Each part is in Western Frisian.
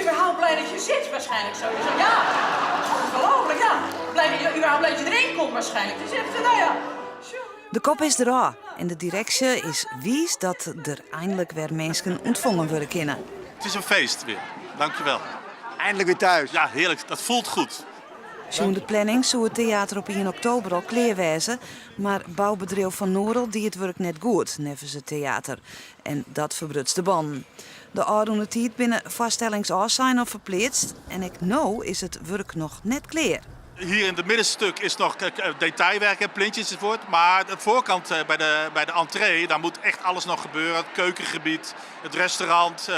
Überhaupt blij dat je zit waarschijnlijk sowieso. Ja, ongelooflijk, ja. Blij dat je, überhaupt blij dat je erin komt waarschijnlijk. Het is echt, nou ja. De kop is derôf en de direksje is wiis dat der einlik wer minsken ûntfongen wurde kinne. Het is een feest weer. Dankjewel. Eindelijk weer thuis. Ja, heerlijk. Dat voelt goed. Sjoen de planning soe it teater op ien oktober al klear wêze, mar boubedriuw Van Norel die it wurk net goed, neffens it teater. En dat ferbruts de bannen. De ôfrûne tiid binne foarstellings ôfsein of ferpleatst en ek no is it wurk noch net klear. Hier in het middenstuk is nog detailwerk en plintjes enzovoort. Maar de voorkant bij de entree, daar moet echt alles nog gebeuren. Het keukengebied, het restaurant,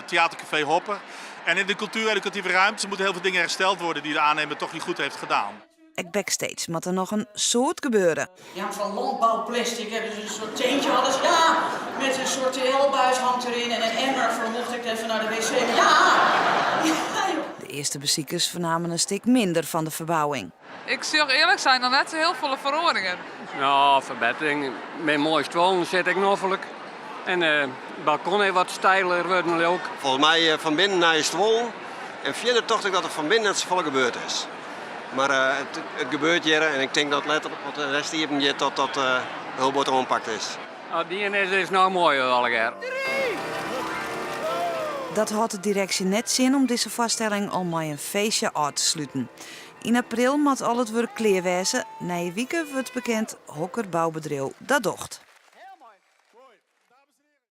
theatercafé Hopper. En in de cultuur-educatieve ruimte moeten heel veel dingen hersteld worden die de aannemer toch niet goed heeft gedaan. Ek backstage moat der noch in soad gebeure. Ja, van landbouwplastic hebben ze een soort tentje hadden ze. Ja, met een soort TL-buis hangt erin en een emmer voor mocht ik even naar de wc. Ja! Ja, joh. De earste besikers fernamen in stik minder fan de ferbouwing. Ik sil earlik sein noch net sa hiel folle feroaringen. Ja, ferbettering. Mei moaie stuollen sit ek noflik. En it balkon is wat steiler wurden leau ik. Folgens my fan binnen nije stuollen. En fierder tocht ik dat der fan binnen net safolle gebeurd is. Mar it gebeurt hjir en ik tink dat letter as de rest iepen giet dat dat hiel bot oanpakt is. As dien is, is it noch moaier allegear. Dat hâldt de direksje net tsjin om dizze foarstelling al mei in feestje ôf te sluten. Yn april moat al it wurk klear wêze. Nije wike wurdt bekend hokker boubedriuw dat docht.